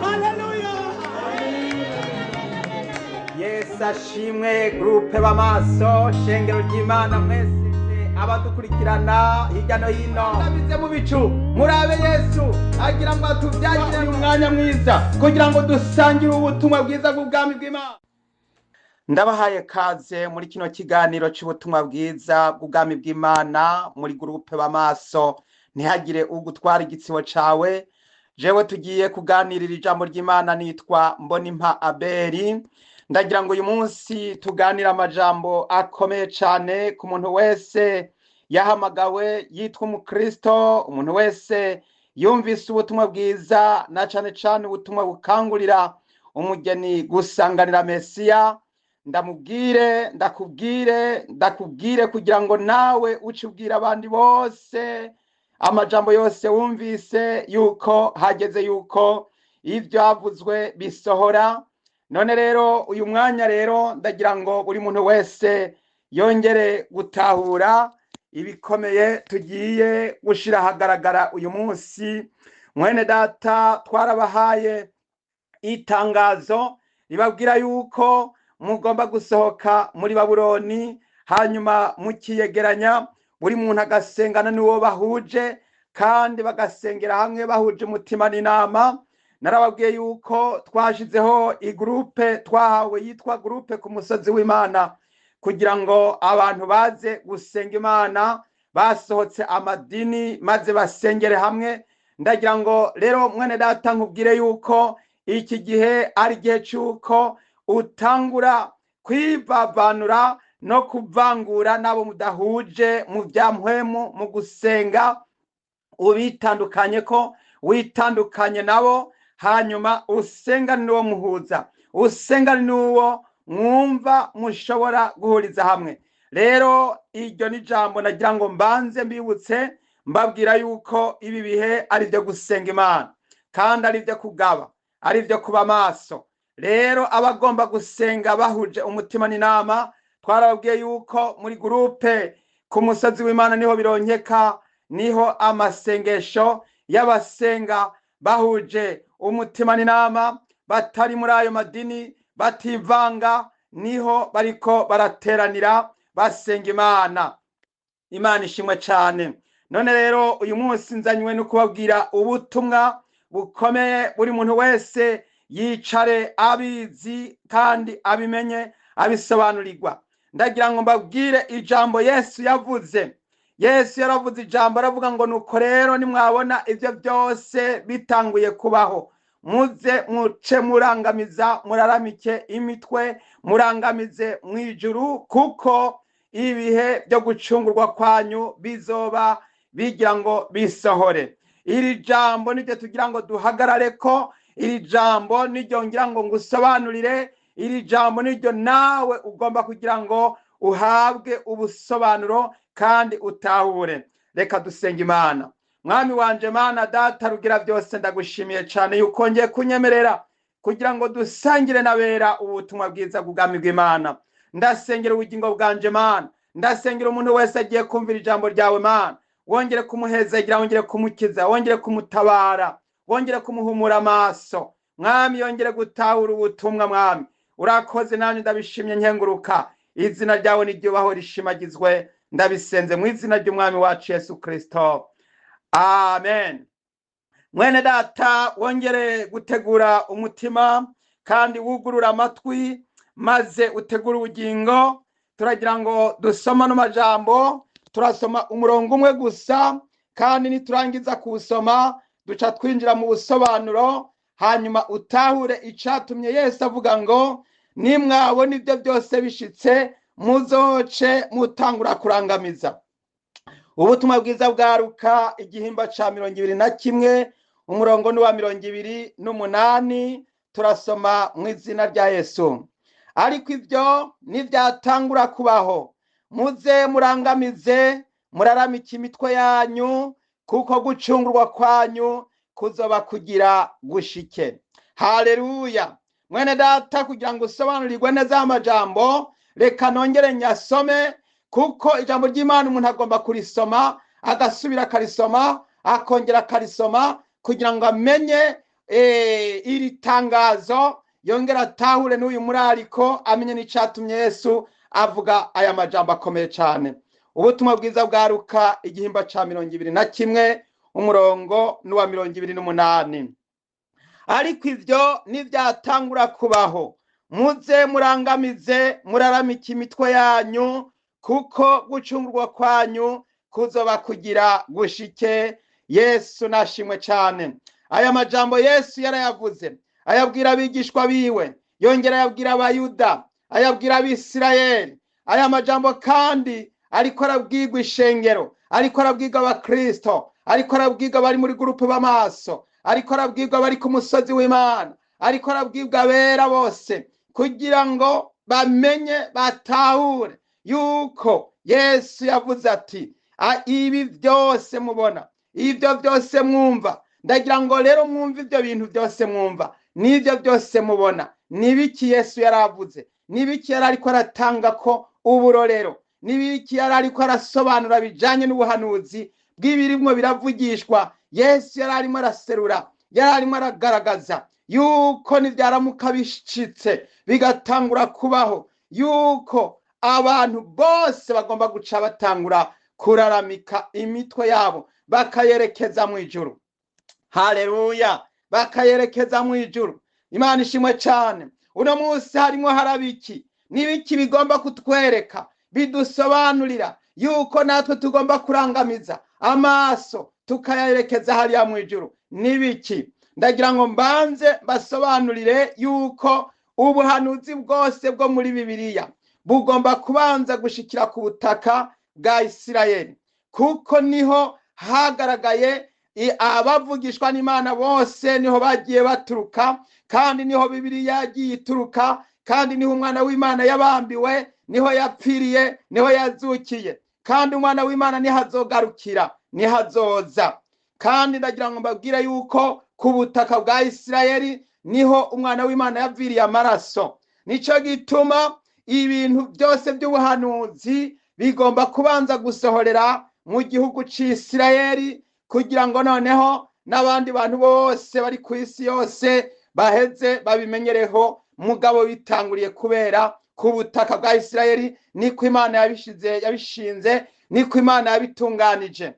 Haleluya. Yesu ashimwe. Groupe b'amaso, shengero ry'Imana mwese abadukurikirana hirya no hino, ndabize mu bicu murabe Yesu agira ngo atubyagire uyu mwanya mwiza kugira ngo dusangire ubutumwa bwiza bw'ubwami bw'Imana. Ndabahaye kaze muri kino kiganiro cy'ubutumwa bwiza bw'ubwami bw'Imana muri groupe b'amaso. Ntihagire ugutwara igitsibo cawe. Jewe tugiye kuganirira ijambo ry'Imana nitwa Mbonimpa Abeli. Ndagira ngo uyu munsi tuganire amajambo akomeye cyane ku muntu wese yahamagawe yitwa umukristo, umuntu wese yumvise ubutumwa bwiza, na cane cane ubutumwa bukangurira umugeni gusanganira Mesiya. Ndamubwire, ndakubwire, ndakubwire kugira ngo nawe uce ubwira abandi bose amajambo yose wumvise yuko hageze yuko ivyavuzwe bisohora. None rero uyu mwanya rero ndagira ngo buri muntu wese yongere gutahura ibikomeye tugiye gushira ahagaragara uyu munsi. Mwene data, twarabahaye itangazo ribabwira yuko mugomba gusohoka muri Babuloni, hanyuma mukiyegeranya, buri muntu agasengana n'uwo bahuje, kandi bagasengera hamwe bahuje umutima n'inama. Narababwiye yuko twashizeho igroupe twahawe yitwa groupe ku musozi w'Imana, kugira ngo abantu baze gusenga Imana basohotse amadini maze basengere hamwe. Ndagira ngo rero mwene data nkubwire yuko iki gihe ari igihe cy'uko utangura kwivavanura no kuvangura n'abo mudahuje mu bya mpwemu mu gusenga, ubitandukanye ko witandukanye nabo, hanyuma usengane n'uwo muhuza, usengane n'uwo mwumva mushobora guhuriza hamwe. Rero iryo ni jambo nagira ngo mbanze mbibutse, mbabwira yuko ibi bihe ari ibyo gusenga Imana, kandi ari ibyo kugaba, ari ibyo kuba maso. Rero abagomba gusenga bahuje umutima n'inama, twarababwiye yuko muri groupe ku musozi w'Imana niho bironkeka, niho amasengesho y'abasenga bahuje umutima n'inama, batari muri ayo madini, bativanga, niho bariko barateranira basenga Imana. Imana ishimwe cyane. None rero uyu munsi nzanywe no kubabwira ubutumwa bukomeye, buri muntu wese yicare abizi kandi abimenye, abisobanurirwa. Ndagira ngo mbabwire ijambo Yesu yavuze. Yesu yaravuze ijambo, aravuga ngo nuko rero nimwabona ibyo byose bitanguye kubaho, muze muce murangamiza, muraramike imitwe, murangamize mu ijuru, kuko ibihe byo gucungurwa kwanyu bizoba bigira ngo bisohore. Iri jambo niryo tugira ngo duhagarare ko, iri jambo niryo ngira ngo ngusobanurire, iri jambo niryo nawe ugomba kugira ngo uhabwe ubusobanuro kandi utahure. Reka dusenge Imana. Mwami wanje, Mana data rugira byose, ndagushimiye cyane yuko ngiye kunyemerera kugira ngo dusangire n'abera ubutumwa bwiza bw'ubwami bw'Imana. Ndasengera ubugingo bwanje Mana, ndasengera umuntu wese agiye kumvira ijambo ryawe Mana, wongere kumuhezagira, wongere kumukiza, wongere kumutabara, wongere kumuhumura amaso Mwami, yongere gutahura ubutumwa. Mwami urakoze, nanjye ndabishimye nkenguruka. Izina ryawe niryubahwe rishimagizwe, ndabisenze mu izina ry'umwami wacu Yesu Kristo, amen. Mwene data, wongere gutegura umutima kandi wugurura amatwi, maze utegure ubugingo. Turagira ngo dusoma no majambo, turasoma umurongo umwe gusa, kandi niturangiza kuwusoma duca twinjira mu busobanuro, hanyuma utahure icatumye Yesu avuga ngo nimwabona ibyo byose bishitse muzoce mutangura kurangamiza. Ubutumwa bwiza bwa Luka igihimba ca 21, umurongo ni wa 28, turasoma mu izina rya Yesu. Ariko ibyo nibyatangura kubaho, muze murangamize, muraramike imitwe yanyu, kuko gucungurwa kwanyu kuzoba kugira gushike. Haleluya. Mwene data, kugira ngo usobanurirwe neza amajambo, reka nongere nyasome, kuko ijambo ry'Imana umuntu agomba kurisoma, agasubira akarisoma, akongera akarisoma, kugira ngo amenye iri tangazo, yongera atahure n'uyu murariko, amenye n'icatumye Yesu avuga aya majambo akomeye cyane. Ubutumwa bwiza bwa Luka igihimba ca 21, umurongo n'uwa 28. Ariko ivyo nivyatangura kubaho, muze murangamize muraramike imitwe yanyu, kuko gucungurwa kwanyu kuzoba kugira gushike. Yesu nashimwe cyane. Aya majambo Yesu yarayavuze, ayabwira abigishwa biwe, yongera ayabwira Abayuda, ayabwira Abisirayeli. Aya majambo kandi ariko arabwirwa ishengero, ariko arabwirwa Abakristo, ariko arabwirwa abari muri groupe b'amaso, ariko arabwirwa abari ku musozi w'Imana, ariko arabwirwa abera bose, kugira ngo bamenye batahure yuko Yesu yavuze ati: ibi byose mubona, ibyo byose mwumva. Ndagira ngo rero mwumve ibyo bintu byose mwumva n'ibyo byose mubona. Nibiki Yesu yaravuze? Nibiki yari ariko aratanga ko uburorero? Nibiki yari ariko arasobanura bijanye n'ubuhanuzi bw'ibirimwo biravugishwa? Yesu yari arimo araserura, yari arimo aragaragaza yuko nibyaramuka bishitse bigatangura kubaho, yuko abantu bose bagomba guca batangura kuraramika imitwe yabo bakayerekeza mu ijuru. Haleluya, bakayerekeza mu ijuru. Imana ishimwe cyane. Uno munsi harimo harabiki? Nibiki bigomba kutwereka, bidusobanurira yuko natwe tugomba kurangamiza amaso tukayerekeza hariya mu ijuru? Nibiki? Ndagira ngo mbanze basobanurire yuko ubuhanuzi bwose bwo muri Bibiliya bugomba kubanza gushikira ku butaka bwa Isirayeli, kuko niho hagaragaye abavugishwa n'Imana bose, niho bagiye baturuka, kandi niho Bibiliya yagiye ituruka, kandi niho umwana w'Imana yabambiwe, niho yapfiriye, niho yazukiye, kandi umwana w'Imana niho azogarukira, niho azoza. Kandi ndagira ngo mbabwire yuko ku butaka bwa Isirayeli niho umwana w'Imana yaviriye amaraso. Nico gituma ibintu byose by'ubuhanuzi bigomba kubanza gusohorera mu gihugu c'Isirayeli, kugira ngo noneho n'abandi bantu bose bari ku isi yose baheze babimenyereho. Mugabo bitanguriye kubera ku butaka bwa Isirayeli, niko Imana yabishize, yabishinze, niko Imana yabitunganije.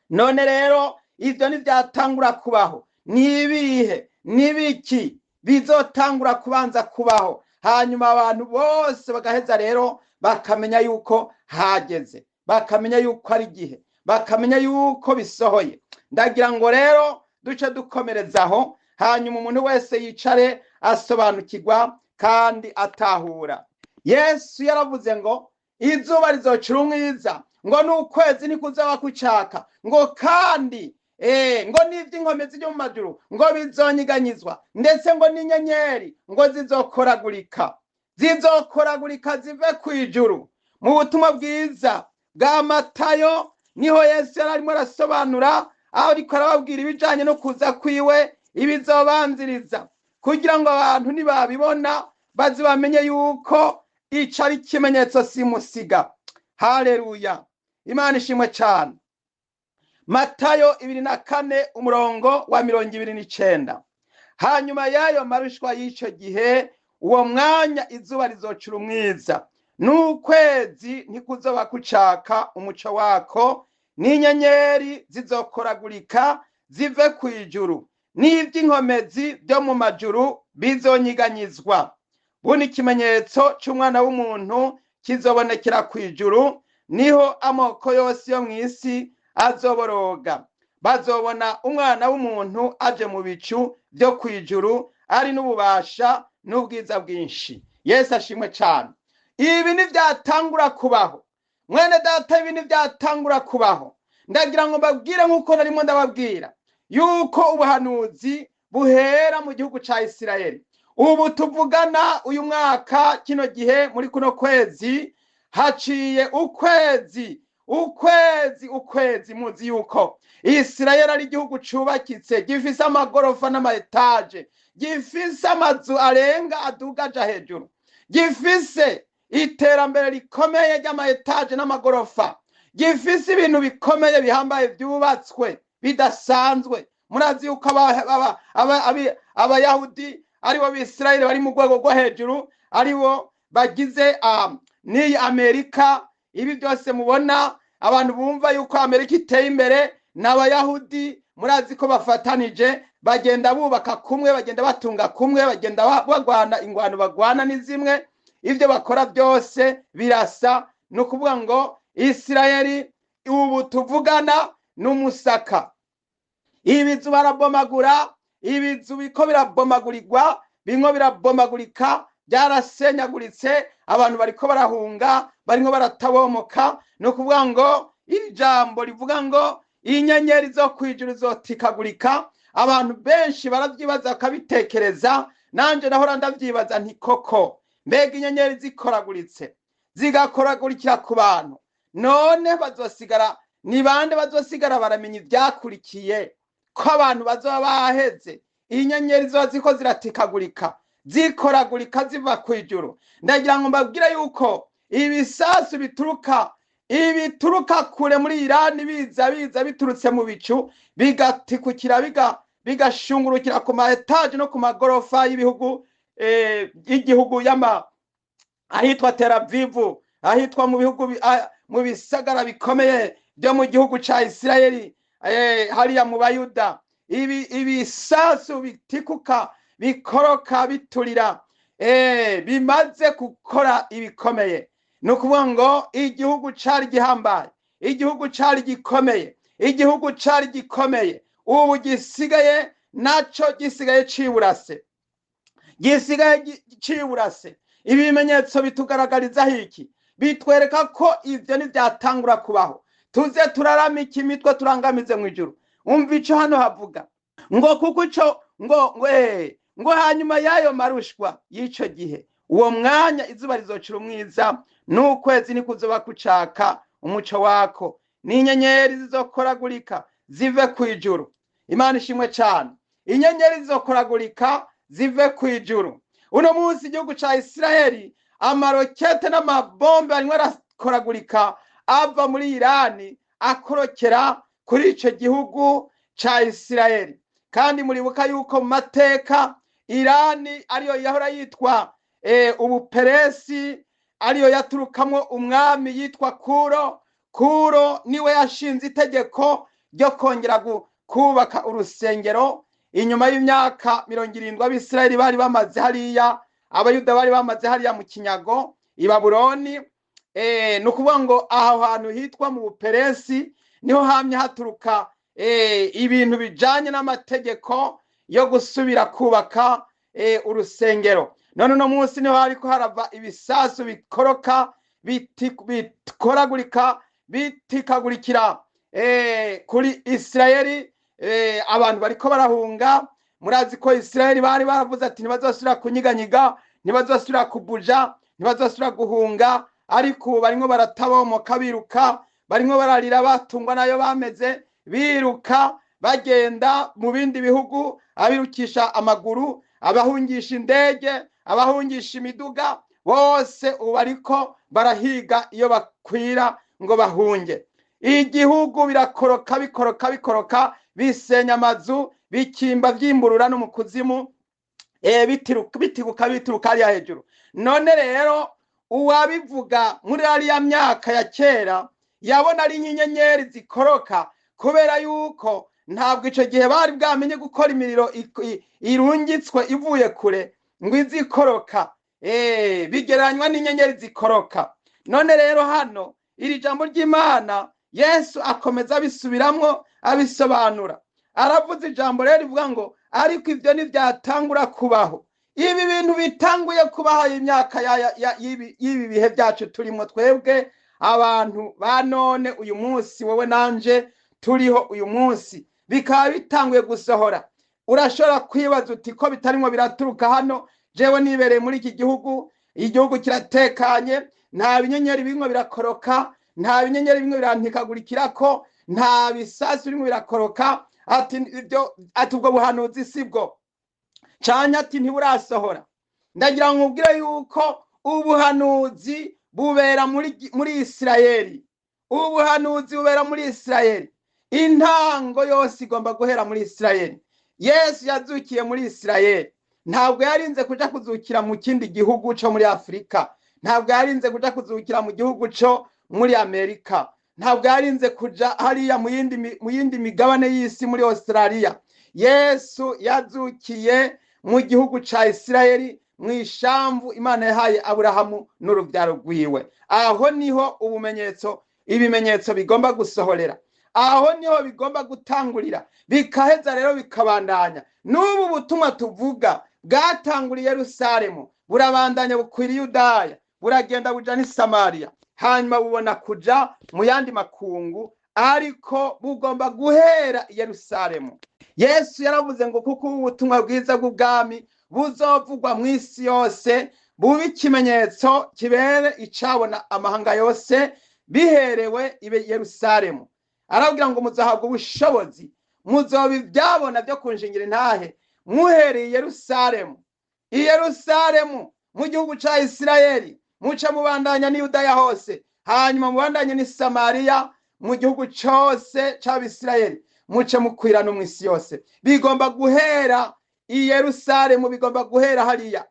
None rero ivyo ntivyatangura kubaho, nibihe nibiki bizotangura kubanza kubaho, hanyuma abantu bose bagaheza rero bakamenya yuko hageze, bakamenya yuko ari igihe, bakamenya yuko bisohoye. Ndagira ngo rero duce dukomerezaho, hanyuma umuntu wese yicare asobanukirwa kandi atahura. Yesu yaravuze ngo izuba rizocura umwiza, ngo n'ukwezi ntikuzoba kucaka, ngo kandi ngo n'ivy'inkomezi byo mu majuru ngo bizonyiganyizwa, ndetse ngo n'inyenyeri ngo zizokoragurika, zizokoragurika zive kw'ijuru. Mu butumwa bwiza bwa Matayo niho Yesu yari arimo arasobanura, aho ariko arababwira ibijanye no kuza kwiwe, ibizobanziriza, kugira ngo abantu nibabibona baze bamenye yuko ico ari ikimenyetso simusiga. Haleluya, Imana ishimwe cyane. Matayo 24 umurongo wa 29. Hanyuma y'ayo marushwa y'ico gihe, uwo mwanya izuba rizocura umwiza, n'ukwezi ntikuzoba kucaka umuco wako, n'inyenyeri zizokoragurika zive kw'ijuru, n'ivy'inkomezi byo mu majuru bizonyiganyizwa. Buno ikimenyetso c'umwana w'umuntu kizobonekera kw'ijuru, niho amoko yose yo mw'isi azoboroga. Bazobona umwana w'umuntu aje mu bicu byo kw'ijuru, ari n'ububasha n'ubwiza bwinshi. Yesu ashimwe cyane. Ibi ntivyatangura kubaho, mwene data, ibi ntivyatangura kubaho. Ndagira ngo mbabwire nk'uko narimo ndababwira yuko ubuhanuzi buhera mu gihugu ca Isirayeli. Ubu tuvugana uyu mwaka, kino gihe muri kuno kwezi, haciye ukwezi, ukwezi, ukwezi. Muzi yuko Isirayeli ari igihugu cubakitse, gifise amagorofa n'amaetaje, gifise amazu arenga aduga aja hejuru, gifise iterambere rikomeye ry'amaetaje n'amagorofa, gifise ibintu bikomeye bihambaye vyubatswe bidasanzwe. Murazi yuko Abayahudi aribo Bisirayeli bari mu rwego rwo hejuru, aribo bagize n'iyi Amerika. Ibi byose mubona abantu bumva yuko Amerika iteye imbere n'Abayahudi. Murazi ko bafatanije, bagenda bubaka kumwe, bagenda batunga kumwe, bagenda bagwana ingwano, bagwana ni zimwe, ibyo bakora byose birasa. Ni ukuvuga ngo Isirayeli ubu tuvugana n'umusaka, ibizu barabomagura, ibizu biko birabomagurirwa, bimwe birabomagurika, byarasenyaguritse, abantu bariko barahunga, barimo baratabomoka. Ni ukuvuga ngo iri jambo rivuga ngo inyenyeri zo kwijuru zotikagurika, abantu benshi baravyibaza bakabitekereza. Nanje nahora ndavyibaza nti koko mbega inyenyeri zikoraguritse zigakoragurikira ku bantu, none bazosigara ni bande? Bazosigara baramenya ivyakurikiye, ko abantu bazoba baheze, inyenyeri zoba ziko ziratikagurika zikoragurika ziva kwijuru. Ndagira ngo mbabwire yuko ibisasu ibituruka kure muri Irani biza biturutse mu bicu, bigatikukira, bigashungurukira ku ma etaje no ku magorofa y'ibihugu, y'igihugu y'ama ahitwa Tel Aviv, ahitwa mu bihugu mu bisagara bikomeye byo mu gihugu ca Isirayeli, hariya mu Bayuda. Ibisasu bitikuka bikoroka biturira, bimaze gukora ibikomeye. Ni ukuvuga ngo igihugu cari gihambaye, igihugu cari gikomeye, igihugu cari gikomeye, ubu gisigaye naco gisigaye ciburase, gisigaye ciburase. Ibi bimenyetso bitugaragariza iki? Bitwereka ko ivyo ntivyatangura kubaho, tuze turaramika imitwe turangamize mu ijuru. Umva ico hano havuga ngo kuko ico ngo hanyuma y'ayo marushwa y'ico gihe, uwo mwanya izuba rizocira umwiza, n'ukwezi nikuzoba kucaka umuco wako, n'inyenyeri zizokoragurika zive kwijuru. Imana ishimwe cyane. Inyenyeri zizokoragurika zive kwijuru. Uno munsi igihugu ca Isiraheli amarokete n'amabombe arimo arakoragurika ava muri Irani akorokera kuri ico gihugu ca Isiraheli. Kandi muribuka yuko mu mateka Irani ariyo yahora yitwa Ubuperesi, ariyo yaturukamwo umwami yitwa Kuro. Kuro niwe yashinze itegeko ryo kongera kubaka urusengero inyuma y'imyaka 70 Abisirayeli bari bamaze hariya, Abayuda bari bamaze hariya mu kinyago i Babuloni. Ni ukuvuga ngo aho hantu hitwa mu Buperesi niho hamye haturuka ibintu bijanye n'amategeko yo gusubira kubaka urusengero. None uno munsi niho hariko harava ibisasu bikoroka bikoragurika bitikagurikira kuri Isirayeli. Abantu bariko barahunga. Murazi ko Isirayeli bari baravuze ati ntibazosubira kunyiganyiga, ntibazosubira kubuja, ntibazosubira guhunga, ariko ubu barimo baratabomoka biruka, barimo bararira batungwa nayo bameze, biruka bagenda mu bindi bihugu, abirukisha amaguru, abahungisha indege, abahungisha imiduga, bose ubu bariko barahiga iyo bakwira ngo bahunge. Igihugu birakoroka bikoroka bikoroka, bisenya amazu, bikimba vyimburura no mu kuzimu, bitiguka bituruka hariya hejuru. None rero uwabivuga muri ariya myaka ya kera yabona ari inyenyeri zikoroka, kubera yuko ntabwo ico gihe bari bwamenye gukora imiriro irungitswe ivuye kure ngo izikoroka, bigereranywa n'inyenyeri zikoroka. None rero hano iri jambo ry'Imana Yesu akomeza abisubiramwo abisobanura, aravuze ijambo rero rivuga ngo ariko ivyo ntivyatangura kubaho. Ibi bintu bitanguye kubaho imyaka y'ibi bihe byacu turimo twebwe abantu ba none uyu munsi, wowe nanje turiho uyu munsi, bikaba bitanguye gusohora. Urashobora kwibaza uti ko bitarimo biraturuka hano, jewe nibereye muri iki gihugu, igihugu kiratekanye, nta binyenyeri bimwe birakoroka, nta binyenyeri bimwe birantikagurikirako, nta bisasu bimwe birakoroka, ati ibyo, ati ubwo buhanuzi sibwo, canya ati ntiburasohora. Ndagira ngo nkubwire yuko ubuhanuzi bubera muri Isirayeli, ubuhanuzi bubera muri Isirayeli. Intango yose igomba guhera muri Isirayeli. Yesu yazukiye muri Isirayeli, ntabwo yarinze kuja kuzukira mu kindi gihugu co muri Afurika, ntabwo yarinze kuja kuzukira mu gihugu co muri Amerika, ntabwo yarinze kuja hariya mu yindi migabane y'isi, muri Australia. Yesu yazukiye mu gihugu ca Isirayeli, mu ishamvu Imana yahaye Aburahamu n'urubyaro rwiwe. Aho niho ibimenyetso bigomba gusohorera, aho niho bigomba gutangurira, bikaheza rero bikabandanya. N'ubu butumwa tuvuga bwatanguriye Yerusalemu, burabandanya bukwira Yudaya, buragenda buja n'i Samariya, hanyuma bubona kuja mu yandi makungu, ariko bugomba guhera i Yerusalemu. Yesu yaravuze ngo kuko ubu butumwa bwiza bw'ubwami buzovugwa mu isi yose, bube ikimenyetso kibere icabona amahanga yose, biherewe i Yerusalemu. Arababwira ngo muzahabwa ubushobozi, muzoba ibyabona byo kunshingira intahe muhereye i Yerusalemu. I Yerusalemu mu gihugu ca Isirayeli, muce mubandanya n'i Yudaya hose, hanyuma mubandanye n'i Samariya, mu gihugu cose c'Abisirayeli, muce mukwira no mw'isi yose. Bigomba guhera i Yerusalemu, bigomba guhera hariya.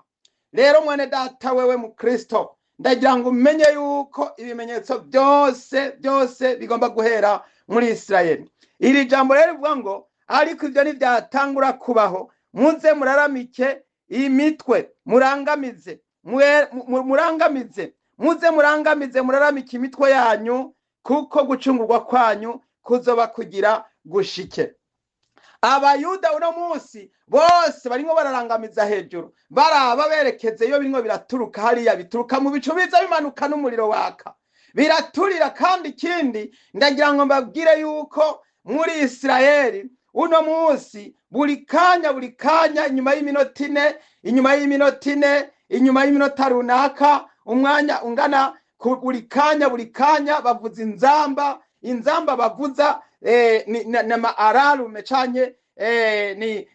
Rero mwene data, wewe mu Kristo, ndagira ngo umenye yuko ibimenyetso byose byose bigomba guhera muri Isirayeli. Iri jambo rero rivuga ngo ariko ibyo ntibyatangura kubaho, muze muraramike imitwe, murangamize, murangamize, muze murangamize, muraramike imitwe yanyu, kuko gucungurwa kwanyu kuzoba kugira gushike. Abayuda uno munsi bose barimo bararangamiza hejuru, baraba berekeze iyo birimo biraturuka. Hariya bituruka mu bicu biza bimanuka n'umuriro waka, biraturira. Kandi ikindi ndagira ngo mbabwire yuko muri Isirayeli uno munsi buri kanya, buri kanya, inyuma y'iminota 4, inyuma y'iminota 4, inyuma y'iminota runaka, umwanya ungana buri kanya, buri kanya bavuza inzamba. Inzamba bavuza ni nama alarme canke ni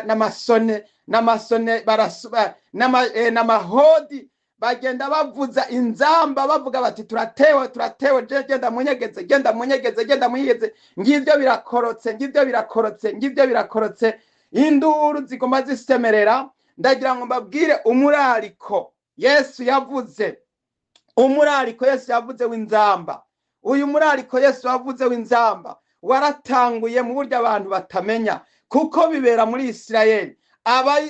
namasone, namasone barasuba, namahodi. Bagenda bavuza inzamba bavuga bati turatewe, turatewe, genda munyegeze, genda munyegeze, genda munyegeze, ngibyo birakorotse, ngibyo birakorotse, ngibyo birakorotse. Induru zigomba zisemerera. Ndagira ngo mbabwire umurariko Yesu yavuze, umurariko Yesu yavuze w'inzamba. Uyu murariko Yesu yavuze w'inzamba waratanguye mu buryo abantu batamenya, kuko bibera muri Isirayeli.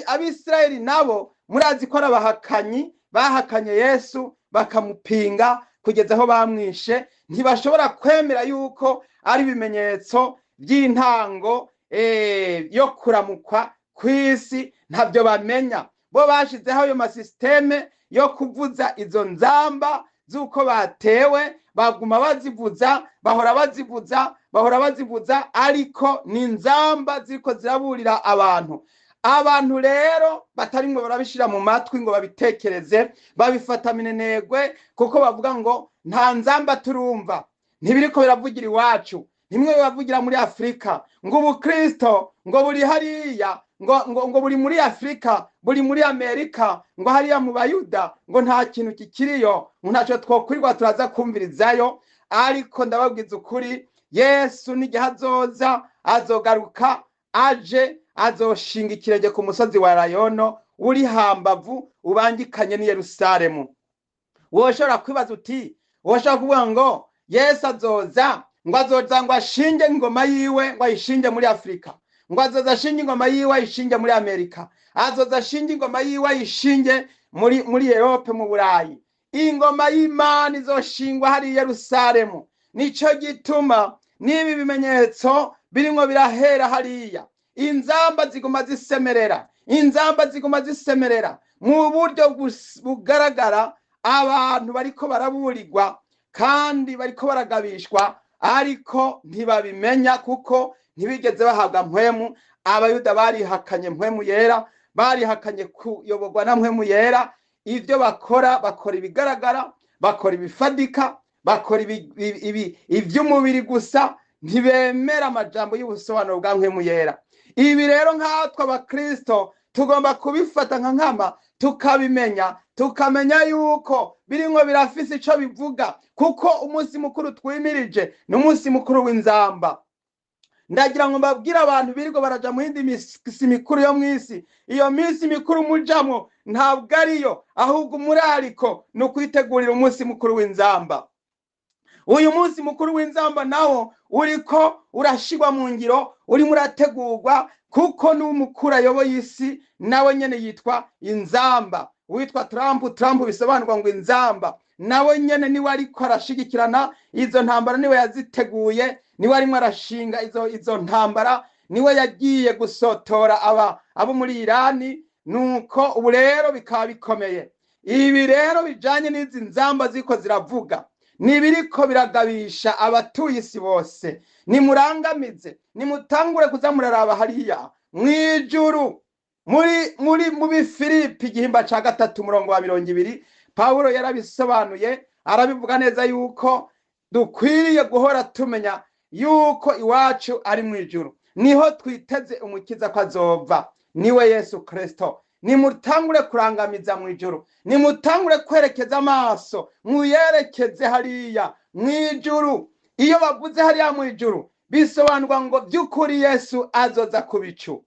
Abisirayeli nabo murazi ko ari abahakanyi, bahakanye Yesu bakamupinga kugeza aho bamwishe. Ntibashobora kwemera yuko ari ibimenyetso by'intango yo kuramukwa kw'isi, ntabyo bamenya. Bo bashizeho ayo masisiteme yo kuvuza izo nzamba z'uko batewe, baguma bazivuza, bahora bazivuza, bahora bazivuza, ariko ni inzamba ziriko ziraburira abantu. Abantu rero batari ngo barabishira mu matwi ngo babitekereze, babifata minenegwe, kuko bavuga ngo nta nzamba turumva, ntibiriko biravugira iwacu, nimwe bibavugira muri Afurika, ngo ubukristo ngo buri hariya, ngo buri muri Afurika, buri muri Amerika, ngo hariya mu Bayuda ngo nta kintu kikiriyo, ngo ntacyo twokwirirwa turaza kumvirizayo. Ariko ndababwiza ukuri, Yesu n'igihe azoza, azogaruka aje azoshinga ikirenge ku musozi wa Rayono uri hambavu ubangikanye n'i Yerusalemu. Woshobora kwibaza uti, woshobora kuvuga ngo Yesu azoza, ngo azoza ngo ashinge ingoma yiwe, ngo ayishinge muri Afurika, ngo azoza ashinge ingoma yiwe ayishinge muri Amerika, azoza ashinge ingoma yiwe ayishinge muri Europe, mu Burayi. Ingoma y'Imana izoshingwa hari i Yerusalemu. Nico gituma n'ibi bimenyetso birimwo birahera hariya, inzamba ziguma zisemerera, inzamba ziguma zisemerera mu buryo bugaragara. Abantu bariko baraburirwa kandi bariko baragabishwa, ariko ntibabimenya kuko ntibigeze bahabwa mpwemu. Abayuda barihakanye mpwemu yera, barihakanye kuyoborwa na mpwemu yera. Ibyo bakora, bakora ibigaragara, bakora ibifadika, bakora iby'umubiri gusa, ntibemera amajambo y'ubusobanuro bwa mpwemu yera. Ibi rero nkatwe abakristo tugomba kubifata nka nkama, tukabimenya, tukamenya yuko Birimwo birafise ico bivuga, kuko umunsi mukuru twimirije ni umunsi mukuru w'inzamba. Ndagira ngo mbabwire abantu birirwa baraja mu yindi misi mikuru yo mw'isi, iyo minsi mikuru mujamwo ntabwo ariyo, ahubwo umurariko ni ukwitegurira umunsi mukuru w'inzamba. Uyu munsi mukuru w'inzamba nawo uriko urashigwa mu ngiro, urimo urategurwa, kuko n'umukuru ayoboye isi nawe nyene yitwa inzamba. Witwa Trump, Trump bisobanurwa ngo inzamba, nawe nyene niwe ariko arashigikirana izo ntambara, niwe yaziteguye, niwe arimo arashinga izo ntambara, niwe yagiye gusotora abo muri Irani. Nuko ubu rero bikaba bikomeye. Ibi rero bijanye n'izi nzamba ziko ziravuga nibiriko biragabisha abatuye isi bose. Nimurangamize, nimutangure kuza muraraba hariya mwijuru. Muri mu Bifilipi igihimba ca 3 umurongo wa 20, Pawulo yarabisobanuye arabivuga neza yuko dukwiriye guhora tumenya yuko iwacu ari mwijuru, niho twiteze umukiza ko azova, niwe Yesu Kristo. Nimutangure kurangamiza mwijuru, nimutangure kwerekeza amaso muyerekeze hariya mwijuru. Iyo bavuze hariya mwijuru bisobanurwa ngo by'ukuri Yesu azoza ku bicu.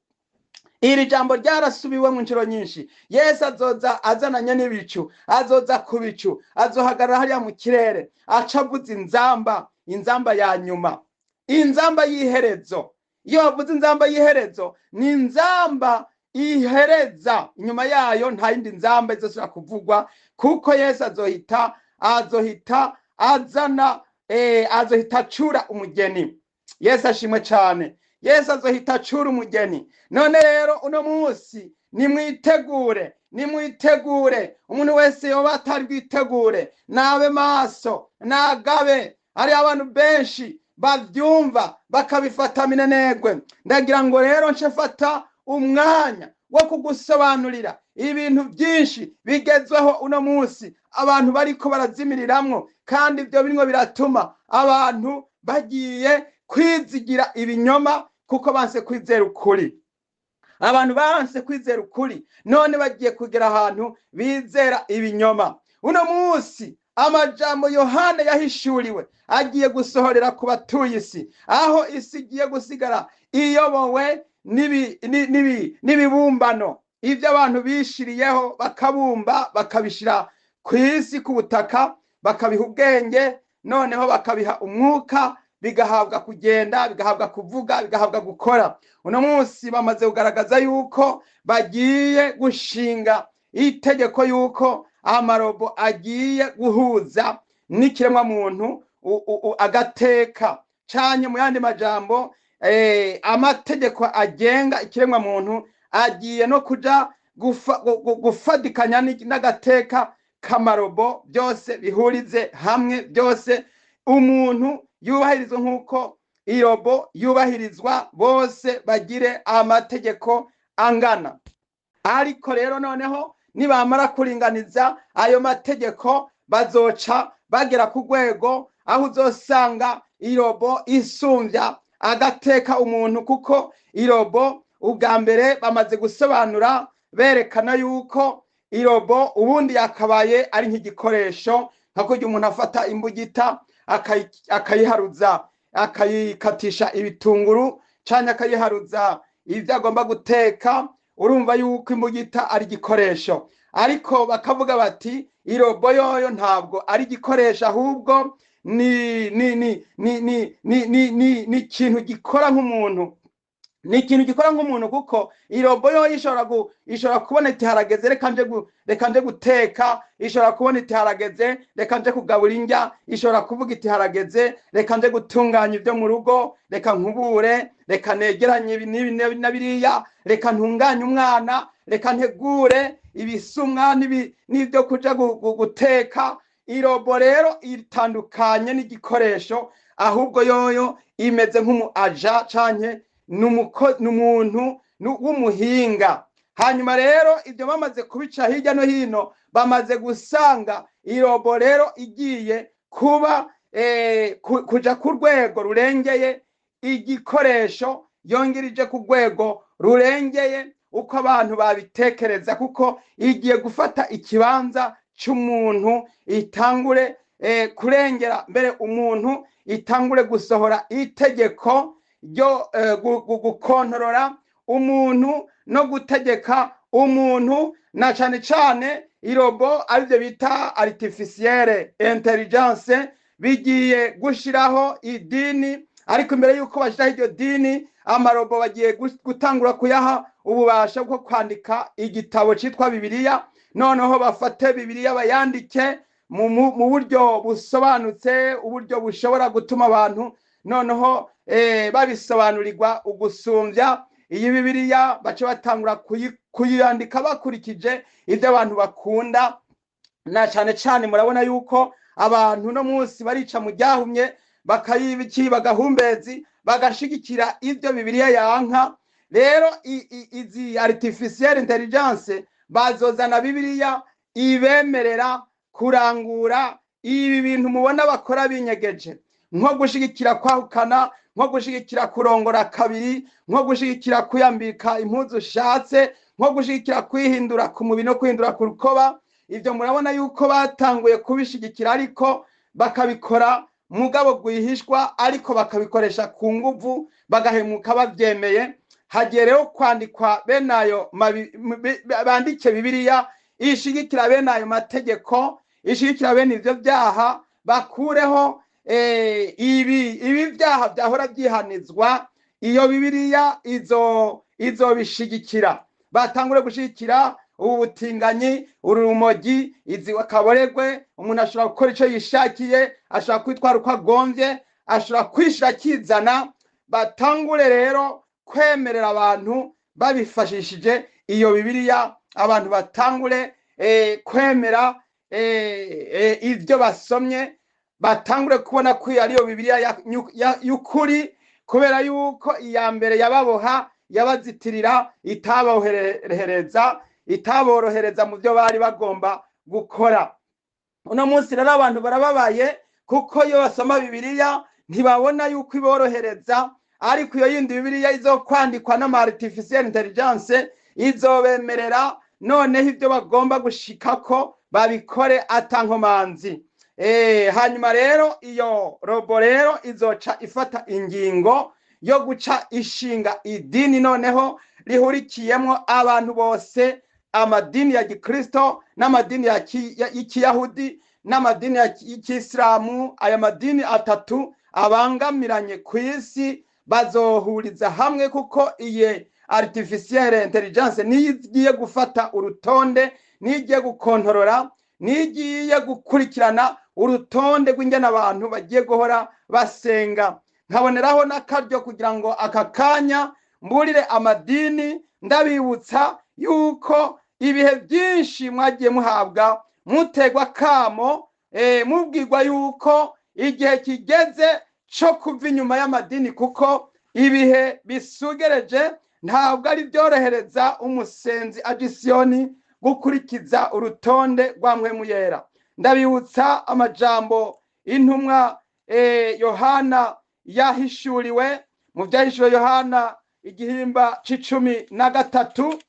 Iri jambo ryarasubiwe mu nshuro nyinshi. Yesu azoza azananye n'ibicu, azoza ku bicu, azohagarara hariya mu kirere, acavuza inzamba, inzamba ya nyuma, inzamba y'iherezo. Iyo bavuze inzamba y'iherezo ni inzamba ihereza, inyuma yayo nta yindi nzamba izosubira kuvugwa, kuko Yesu azohita azana, azohita acura umugeni. Yesu ashimwe cyane. Yesu azohita acura umugeni. None rero uno munsi nimwitegure, nimwitegure. Umuntu wese yoba atari bwitegure nabe maso, nagabe. Hari abantu benshi bavyumva bakabifata minenegwe. Ndagira ngo rero nce fata umwanya wo kugusobanurira ibintu byinshi bigezweho uno munsi abantu bariko barazimiriramwo, kandi ibyo birimo biratuma abantu bagiye kwizigira ibinyoma kuko banse kwizera ukuri. Abantu banse kwizera ukuri none bagiye kugera ahantu bizera ibinyoma. Uno munsi amajambo Yohana yahishuriwe agiye gusohorera ku batuye isi, aho isi igiye gusigara iyobowe n'ibibumbano, ibyo abantu bishiriyeho bakabumba bakabishira ku isi ku butaka, bakabiha ubwenge, noneho bakabiha umwuka, bigahabwa kugenda, bigahabwa kuvuga, bigahabwa gukora. Uno munsi bamaze kugaragaza yuko bagiye gushinga itegeko yuko amarobo agiye guhuza n'ikiremwa muntu agateka, canke mu yandi majambo amategeko agenga ikiremwa muntu agiye no kuja gufadikanya n'agateka k'amarobo, byose bihurize hamwe, byose umuntu yubahirizwa nk'uko irobo yubahirizwa, bose bagire amategeko angana. Ariko rero noneho nibamara kuringaniza ayo mategeko bazoca bagera ku rwego aho uzosanga irobo isumvya agateka umuntu, kuko irobo ubwa mbere bamaze gusobanura berekana yuko irobo ubundi yakabaye ari nk'igikoresho, nka kurya umuntu afata imbugita akayiharuza, akayikatisha ibitunguru canke akayiharuza ibyo agomba guteka. Urumva yuko imbugita ari igikoresho, ariko bakavuga bati irobo yoyo ntabwo ari igikoresho, ahubwo ni ikintu gikora nk'umuntu, ni ikintu gikora nk'umuntu, kuko irobo yoyo ishobora kubona iti harageze reka nje guteka, ishobora kubona iti harageze reka nje kugabura indya, ishobora kuvuga iti harageze reka nje gutunganya ibyo mu rugo, reka nkubure, reka negeranye ibi n'ibi na biriya, reka ntunganye umwana, reka ntegure ibisumwa n'ibyo kuja guteka. Irobo rero itandukanye n'igikoresho, ahubwo yoyo imeze nk'umu aja canke n'umuntu w'umuhinga. Hanyuma rero ibyo bamaze kubica hirya no hino, bamaze gusanga irobo rero igiye kuba kuja ku rwego rurengeye igikoresho, yongerije ku rwego rurengeye uko abantu babitekereza, kuko igiye gufata ikibanza c'umuntu, itangure kurengera mbere umuntu, itangure gusohora itegeko ryo gukontorora umuntu no gutegeka umuntu, na cane cane irobo arivyo bita artificielle intelligence bigiye gushiraho idini. Ariko imbere yuko bashiraho iryo dini, amarobo bagiye gutangura kuyaha ububasha bwo kwandika igitabo citwa Bibiliya. Noneho bafate Bibiliya bayandike mu buryo busobanutse, uburyo bushobora gutuma abantu noneho babisobanurirwa ugusumbya iyi Bibiliya. Bace batangura kuyandika bakurikije ibyo abantu bakunda, na cane cane murabona yuko abantu no munsi barica mu ryahumye, bakayibiki bagahumbezi, bagashigikira ibyo Bibiliya yanka. Rero izi artificial intelligence bazozana Bibiliya ibemerera kurangura ibi bintu mubona bakora binyegeje, nko gushigikira kwahukana, nko gushigikira kurongora kabiri, nko gushigikira kuyambika impuzu ushatse, nko gushigikira kwihindura ku mubiri no kwihindura ku rukoba. Ibyo murabona yuko batanguye kubishigikira, ariko bakabikora mugabo rwihishwa, ariko bakabikoresha ku nguvu, bagahemuka bavyemeye. Hagiye rero kwandikwa bene ayo bandike Bibiliya ishigikira bene ayo mategeko, ishigikira bene ivyo vyaha, bakureho ibi vyaha vyahora vyihanizwa. Iyo Bibiliya izobishigikira, batangure gushigikira ubu butinganyi, urumogi, izi akaboregwe. Umuntu ashobora gukora ico yishakiye, ashobora kwitwara uko agomvye, ashobora kwishira akizana. Batangure rero kwemerera abantu babifashishije iyo Bibiliya, abantu batangure kwemera ivyo basomye, batangure kubona ko iyo ariyo Bibiliya y'ukuri, kubera yuko iya mbere yababoha, yabazitirira, itaborohereza mu byo bari bagomba gukora. Uno munsi rero abantu barababaye, kuko iyo basoma Bibiliya ntibabona yuko iborohereza, ariko iyo yindi Bibiliya izokwandikwa n'ama artificial intelligence izobemerera noneho ibyo bagomba gushikako babikore atankomanzi. Hanyuma rero iyo robo rero izoca ifata ingingo yo guca ishinga idini noneho rihurikiyemwo abantu bose, amadini ya gikristo n'amadini y'ikiyahudi n'amadini y'ikisilamu. Aya madini atatu abangamiranye ku isi bazohuriza hamwe, kuko iyi artificial intelligence niyo igiye gufata urutonde, niyo igiye gukontorora, niyo igiye gukurikirana urutonde rw'ingene abantu bagiye guhora basenga. Nkaboneraho n'akaryo kugira ngo aka kanya mburire amadini, ndabibutsa yuko ibihe byinshi mwagiye muhabwa mutegwa kamo, mubwirwa yuko igihe kigeze cyo kuva inyuma y'amadini, kuko ibihe bisugereje ntabwo ari byorohereza umusenzi agisiyoni gukurikiza urutonde rwa Mpwemu Yera. Ndabibutsa amajambo intumwa Yohana yahishuriwe mu Byahishuriwe Yohana igihimba c'icumi na gatatu.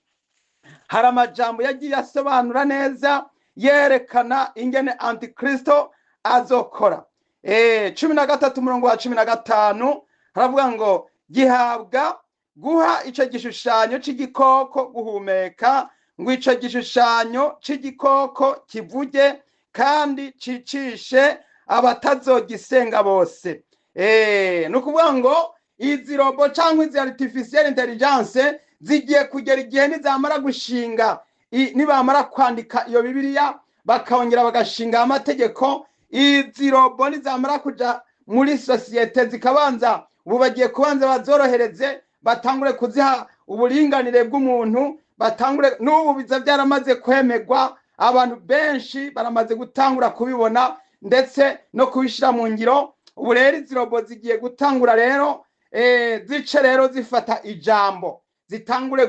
Hari amajambo yagiye asobanura neza yerekana ingene antikristo azokora. 13 umurongo wa 15 haravuga ngo gihabwa guha ico gishushanyo c'igikoko guhumeka, ngo ico gishushanyo c'igikoko kivuge kandi cicishe abatazogisenga bose. Ni ukuvuga ngo izi robo cyangwa izi artificial intelligence zigiye kugera igihe nizamara gushinga, nibamara kwandika iyo Bibiliya bakongera bagashinga amategeko, izi robo nizamara kuja muri sosiyete zikabanza, ubu bagiye kubanza bazorohereze, batangure kuziha uburinganire bw'umuntu, batangure. N'ubu biza byaramaze kwemegwa, abantu benshi baramaze gutangura kubibona ndetse no kubishyira mu ngiro. Ubu rero izi robo zigiye gutangura rero zice rero zifata ijambo, zitangure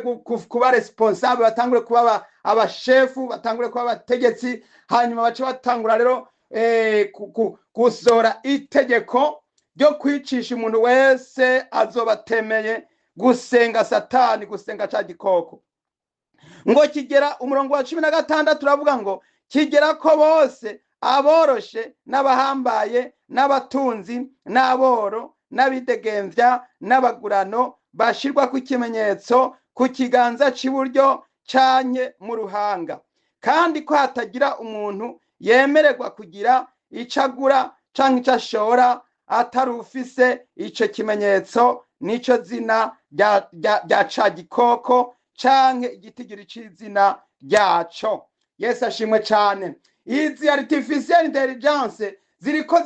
kuba responsable, batangure kuba abashefu, batangure kuba abategetsi, hanyuma bace batangura rero gusohora itegeko ryo kwicisha umuntu wese azobatemeye gusenga Satani, gusenga ca gikoko. Ngo kigera umurongo wa 16 uravuga ngo Kigera ko bose, aboroshe n'abahambaye n'abatunzi n'aboro n'abidegemvya n'abagurano, bashirwa ku kimenyetso ku kiganza c'iburyo canke mu ruhanga, kandi ko hatagira umuntu yemererwa kugira ico agura canke ico ashora atari ufise ico kimenyetso, nico zina rya ca gikoko canke igitigiri c'izina ryaco. Yesu ashimwe cane. Izi artificial intelligence ziriko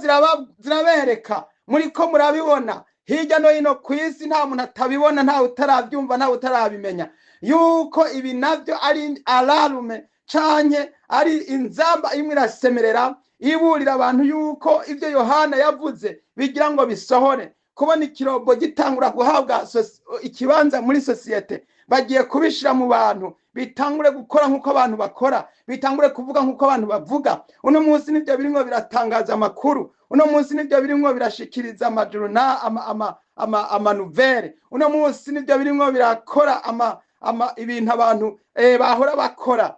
zirabereka, muriko murabibona hirya no hino ku isi, nta muntu atabibona, nta utarabyumva, nta utarabimenya yuko ibi navyo ari alarme canke ari inzamba imwe irasemerera iburira abantu yuko ibyo Yohana yavuze bigira ngo bisohore. Kubona ikirobo gitangura guhabwa ikibanza muri sosiyete, bagiye kubishira mu bantu, bitangure gukora nk'uko abantu bakora, bitangure kuvuga nk'uko abantu bavuga. Uno munsi nivyo birimwo biratangaza amakuru, uno munsi nivyo birimwo birashikiriza amajuruna amanuvere, uno munsi nivyo birimwo birakora ibintu abantu bahora bakora.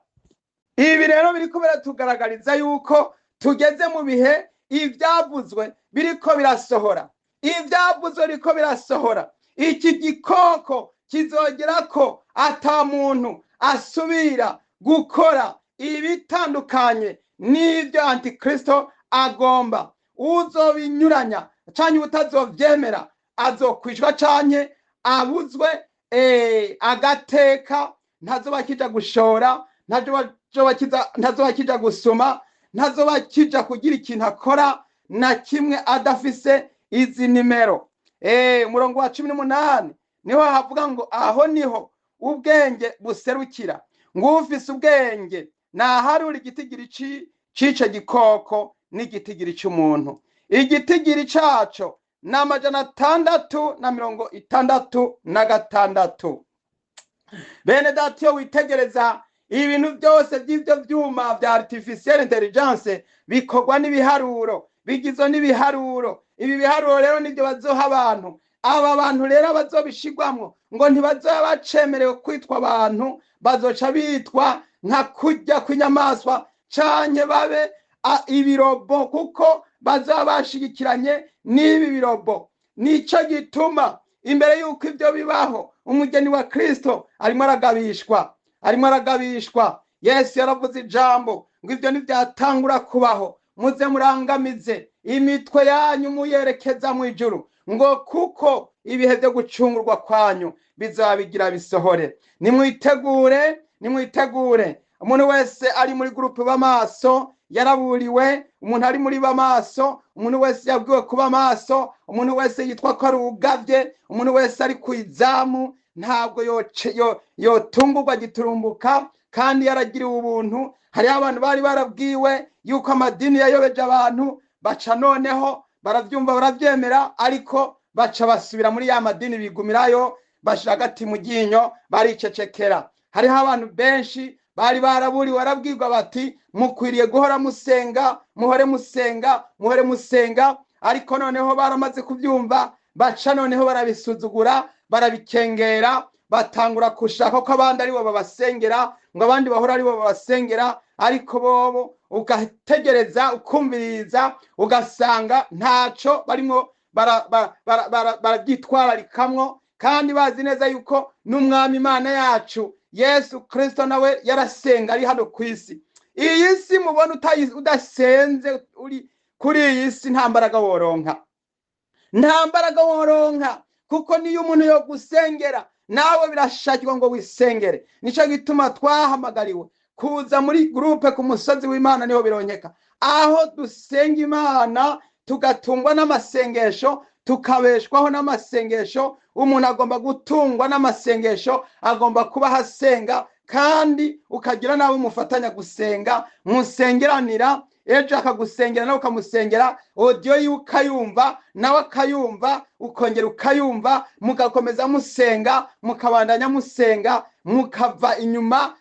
Ibi rero biriko biratugaragariza yuko tugeze mu bihe ivyavuzwe biriko birasohora, ivyavuzwe biriko birasohora. Iki gikoko kizogera ko ata muntu asubira gukora ibitandukanye n'ibyo Antikristo agomba. Uzobinyuranya canke utazovyemera azokwicwa canke abuzwe agateka, ntazoba kija gushora, ntazoba kija gusoma, ntazoba kija kugira ikintu akora na kimwe adafise izi nimero. Umurongo wa 18 niho havuga ngo aho niho ubwenge buserukira, ngo ufise ubwenge naharura igitigiri c'ico gikoko n'igitigiri c'umuntu. Igitigiri caco ni 666. Bene data, iyo witegereza ibintu byose by'ibyo byuma vya artificial intelligence bikorwa n'ibiharuro, bigizwe n'ibiharuro. Ibi biharuro rero nibyo bazoha abantu. Aba bantu rero bazobishigwamwo ngo ntibazoba bacemerewe kwitwa abantu, bazoca bitwa nka kurya kw'inyamaswa canke babe ibirobo, kuko bazoba bashigikiranye n'ibi birobo. Nico gituma imbere y'uko ivyo bibaho umugeni wa Kristo arimo aragabishwa, arimo aragabishwa. Yesu yaravuze ijambo ngo ivyo ntivyatangura kubaho, muze murangamize imitwe yanyu muyerekeza mu ijuru, ngo kuko ibihe byo gucungurwa kwanyu bizabigira bisohore. Nimwitegure, nimwitegure. Umuntu wese ari muri groupe b'amaso yaraburiwe, umuntu ari muri b'amaso, umuntu wese yabwiwe kuba maso, umuntu wese yitwa ko ari ugavye, umuntu wese ari ku izamu ntabwo yotungurwa giturumbuka, kandi yaragiriwe ubuntu. Hariho abantu bari barabwiwe yuko amadini yayobeje abantu, baca noneho baravyumva baravyemera, ariko baca basubira muri ya madini bigumirayo, bashira agati mu ryinyo baricecekera. Hariho abantu benshi bari baraburiwe, barabwirwa bati mukwiriye guhora musenga, muhore musenga, muhore musenga, ariko noneho baramaze kubyumva baca noneho barabisuzugura, barabikengera, batangura gushaka ko abandi aribo babasengera, ngo abandi bahora aribo babasengera, ariko bobo ugategereza ukumviriza ugasanga ntaco barimo barabyitwararikamwo, kandi bazi neza yuko n'umwami Imana yacu Yesu Kristo nawe yarasenga ari hano ku isi. Iyi si mubona udasenze uri kuri iyi si nta mbaraga woronka, nta mbaraga woronka, kuko niyo umuntu yo gusengera nawe birashakirwa ngo wisengere. Nico gituma twahamagariwe kuza muri groupe ku musozi w'Imana, niho bironyeka, aho dusenga Imana tugatungwa n'amasengesho, tukabeshwaho n'amasengesho. Umuntu agomba gutungwa n'amasengesho, agomba kuba ahasenga, kandi ukagira n'abo mufatanya gusenga, musengeranira, ejo akagusengera nawe ukamusengera, audio yiwe ukayumva nawe akayumva, ukongera ukayumva, mugakomeza musenga, mukabandanya musenga, mukava inyuma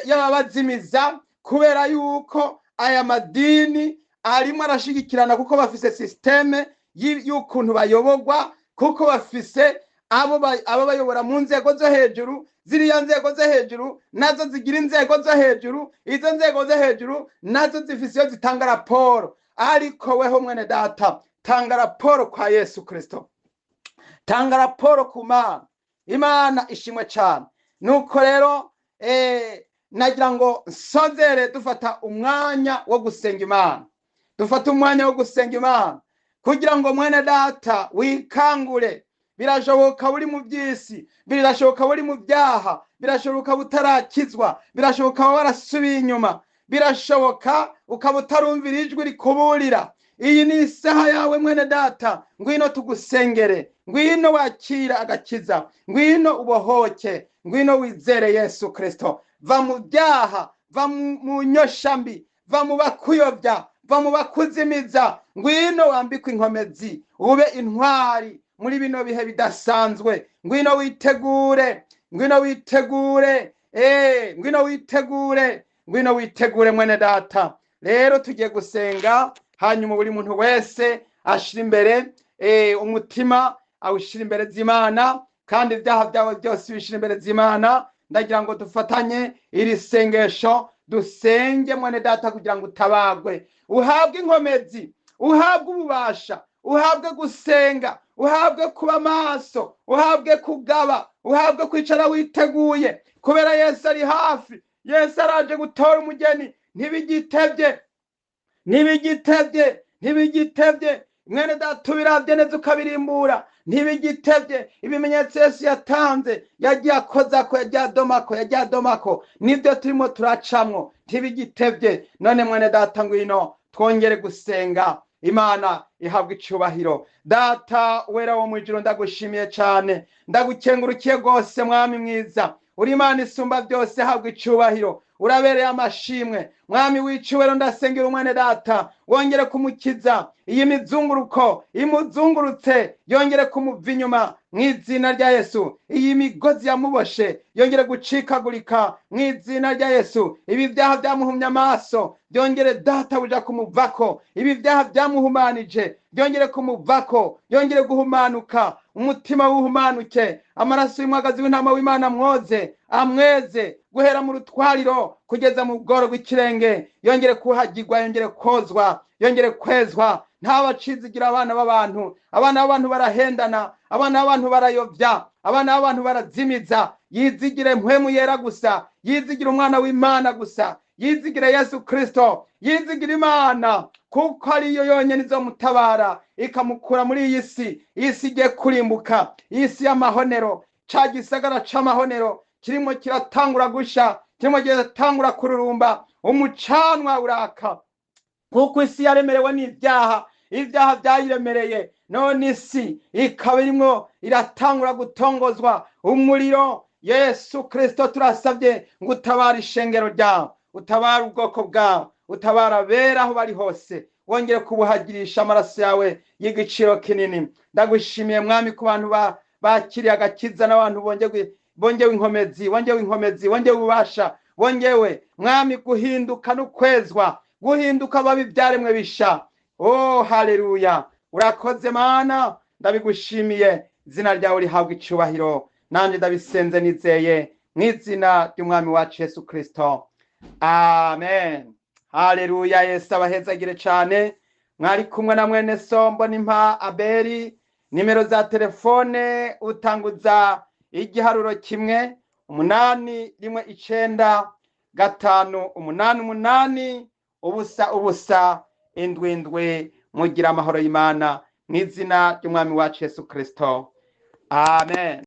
y'ababazimiza, kubera yuko aya madini arimo arashigikirana, kuko bafise systeme y'ukuntu bayobogwa, kuko bafise abo bayobora mu nzego zo hejuru, ziriya nzego zo hejuru nazo zigira inzego zo hejuru, izo nzego zo hejuru nazo zifise iyo zitanga raporo. Ariko weho mwene data, tanga raporo kwa Yesu Kristo, tanga raporo ku Mana. Imana ishimwe cyane. Nuko rero nagira ngo nsozere dufata umwanya wo gusenga Imana, dufata umwanya wo gusenga Imana kugira ngo mwene data wikangure. Birashoboka uri mu by'isi, birashoboka uri mu byaha, birashoboka utarakizwa, birashoboka warasubiye inyuma, birashoboka ukaba utarumvira ijwi rikuburira. Iyi ni isaha yawe mwene data, ngwino tugusengere, ngwino wakira agakiza, ngwino ubohoke, ngwino wizere Yesu Kristo. Va mu byaha, va mu nyoshambi, va mu bakuyobya, va mu bakuzimiza, ngwino wambikwe inkomezi, ube intwari muri bino bihe bidasanzwe. Ngwino witegure, ngwino witegure, ngwino witegure, ngwino witegure mwene data. Rero tugiye gusenga, hanyuma buri muntu wese ashira imbere umutima, awushira imbere z'Imana, kandi ibyaha byawe byose bishira imbere z'Imana. Ndagira ngo dufatanye iri sengesho, dusenge mwene data kugira ngo utabagwe, uhabwe inkomezi, uhabwe ububasha, uhabwe gusenga, uhabwe kuba maso, uhabwe kugaba, uhabwe kwicara witeguye, kubera Yesu ari hafi. Yesu araje gutora umugeni. Ntibigitebye, ntibigitebye, ntibigitebye mwene data, ubiravye neza ukabirimbura, ntibigitebye. Ibimenyetso Yesu yatanze, yagiye akozako, yagiye adomako, yagiye adomako, nibyo turimo turacamwo, ntibigitebye. None mwene data, ngwino twongere gusenga, Imana ihabwa icubahiro. Data wera wo mwijuru, ndagushimiye cyane, ndagukengurukiye rwose mwami mwiza, uri Imana isumba byose, habwa icubahiro, urabereye amashimwe. Mwami w'icubahiro, ndasengera umwene data, wongere kumukiza iyi mizunguruko imuzungurutse, yongere kumuva inyuma mu izina rya Yesu. Iyi migozi yamuboshe yongere gucikagurika mu izina rya Yesu. Ibi byaha byamuhumye amaso byongere data buja kumuvako. Ibi byaha byamuhumanije byongere kumuvako, yongere guhumanuka, umutima wuhumanuke. Amaraso y'umwagazi w'intama w'Imana mwoze, amweze guhera mu rutwariro kugeza mu bworo bw'ikirenge, yongere kuhagirwa, yongere kozwa, yongere kwezwa. Ntabacizigira abana b'abantu, abana b'abantu barahendana, abana b'abantu barayobya, abana b'abantu barazimiza. Yizigire mpwemu yera gusa, yizigire umwana w'Imana gusa, yizigire Yesu Kristo, yizigire Imana, kuko ariyo yonyene izomutabara ikamukura muri iyi si. Iyi si igiye kurimbuka, iyi si y'amahonero, ca gisagara c'amahonero kirimo kiratangura gusha, kirimo kiratangura kururumba, umucanwa uraka, kuko isi yaremerewe n'ibyaha, ibyaha byayiremereye. None isi ikaba irimo iratangura gutongozwa umuriro. Yesu Kristo, turasabye ngo utabare ishengero ryawe, utabare ubwoko bwawe, utabara abera aho bari hose, wongere kubuhagirisha amaraso yawe y'igiciro kinini. Ndagushimiye mwami ku bantu bakiriye agakiza, n'abantu bongewe inkomezi, bongewe inkomezi, bongewe ububasha, bongewe mwami guhinduka no kwezwa, guhinduka babi byaremwe bisha. Oh, haleluya, urakoze Mana, ndabigushimiye, izina ryawe rihabwa icubahiro. Nanje ndabisenze nizeye mu izina ry'umwami wacu Yesu Kristo, amen. Haleluya. Yesu abahezagire cyane. Mwari kumwe na mwene Sombo n'impa Abeli. Nimero za telefone utanguza igiharuro 1 8 1 9 5 8 8 0 0 7 7. Mugira amahoro y'Imana mu izina ry'umwami wacu Yesu Kristo, amen.